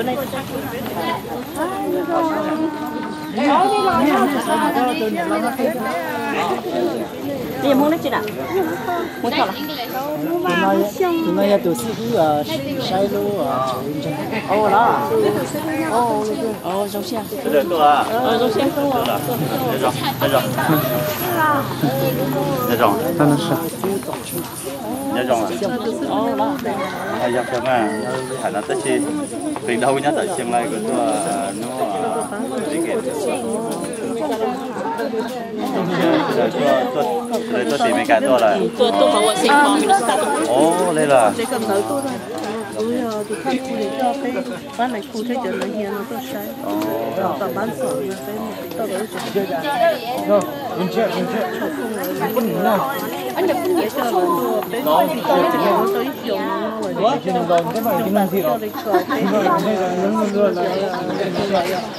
Nws yog Hmoob dab tsi na? Hmoob Thoj los? Tus no yog tus xib hwb saib lub ntseeg. Zoo siab. Zoo siab. Nyob zoo. Nyob zoo. Yog kawg mas, hais no tab sis feem dau nyob tawm Xyeem Lais kuv tuaj hnub, tuaj tim Meskas tuaj lawm. Ov, li los. Pab nais khu thiab cov ntawd hias no tuaj saib, tom pab ntxhov no peb mus tau lawv cov, coj lawv tuaj peb tau ib xyoos no lawm, xyoo tas coj li ko peb tau lawv cov, ces txhob mus lawv cov,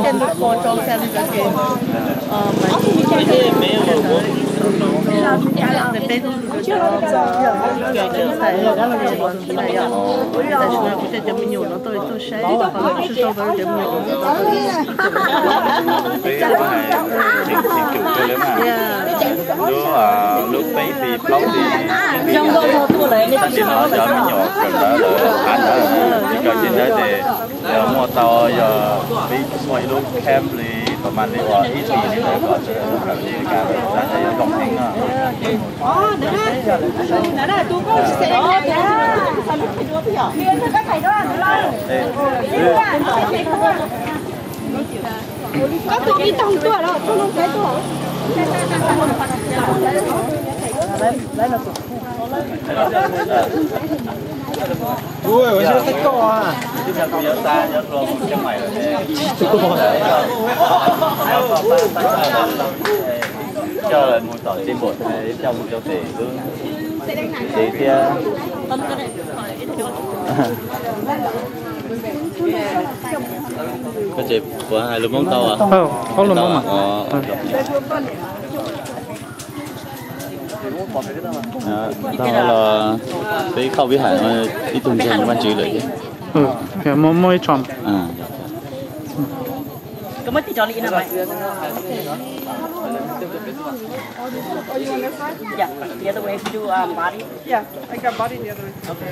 ces lub qhov tso xya li cov ces mas ib xyoos no peb lub, peb tais, peb tais, tam sim no kuv coj cov me nyuam no tuaj, tuaj saib, qhov no kuv sib tau tau cov me nyuam no tuaj. Peb hais tseem tseem cem kawg li mas, lub, lub peb hlis plaub hlis, tab sis no cov me nyuam kawm ntawv lawm, hav ntawv, tsis kawm tsis ntawv ces yog muaj tau, yog peb muaj ib lub camp li, pas mas li uas ib hlis li ntawd kom sawv daws kawm li cas lawm tab sis yuav zoo heev no. Koj tus ib tog tuaj los tus no tuaj. Ui, ua xyov xav koj a. Coj mus tom tsis npaum, coj mus rau pem lub tsev thiab. Koj tsev puas hais lus Hmoob tau? Ob lus Hmoob mas. Tau los peb khauj vib hais ib tug ntseeg Vajtswv lawm thiab. Muaj, muaj ib tsom. Yeah, the other way to do, um, body. Yeah, I got body the other way. Okay.